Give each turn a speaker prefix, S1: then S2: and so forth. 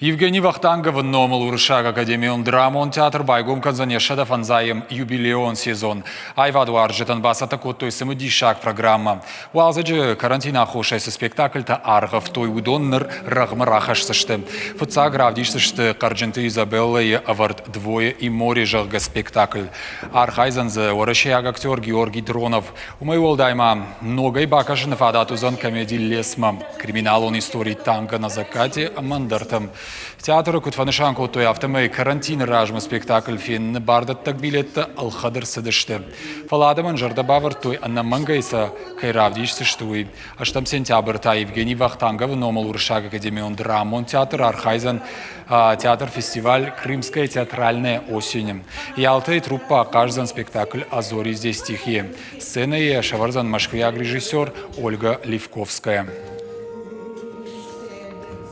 S1: Евгений Вахтанговы номыл Уырыссаг академион драмон театр байгом кӕндзӕн йӕ 105-ӕм юбилеон сезон. Аивадуарзджытӕн бацӕттӕ кодтой цымыдисаг программӕ. Уалдзӕджы карантины аххосӕй цы спектакльтӕ аргъӕвтой, уыдон ныр рӕгъмӕ рахӕсдзысты. Фыццаг равдисдзысты Хъӕрджынты Изабеллӕйы ӕвӕрд «Двое и море», зӕгъгӕ, спектакль. Архайдзӕн дзы уӕрӕсейаг актер Георгий Дронов. Уымӕй уӕлдай ма ногӕй бакӕсыны фадат уыдзӕн комеди «Лесмӕ», криминалон истори «Танго на закате» ӕмӕ ӕндӕртӕм. Театры куыд фӕнысан кодтой, афтӕмӕй карантины размӕ спектакль феныны бардӕттӕг билеттӕ ӕлхӕд ӕрцыдысты. Фӕлӕ адӕмӕн зӕрдӕ бавӕрдтой, ӕнӕмӕнгӕй сӕ кӕй равдисдзысты, уый. Ӕстӕм сентябры та Евгений Вахтанговы номыл Уырыссаг академион драмон театр архайдзӕн театр-фестиваль «Крымская театральная осень». Ялтӕйы труппа ахъаздзӕн спектакль «А зори здесь тихие». Сценӕйы сӕвӕрдзӕн мӕскуыйаг режиссер Ольга Левковская.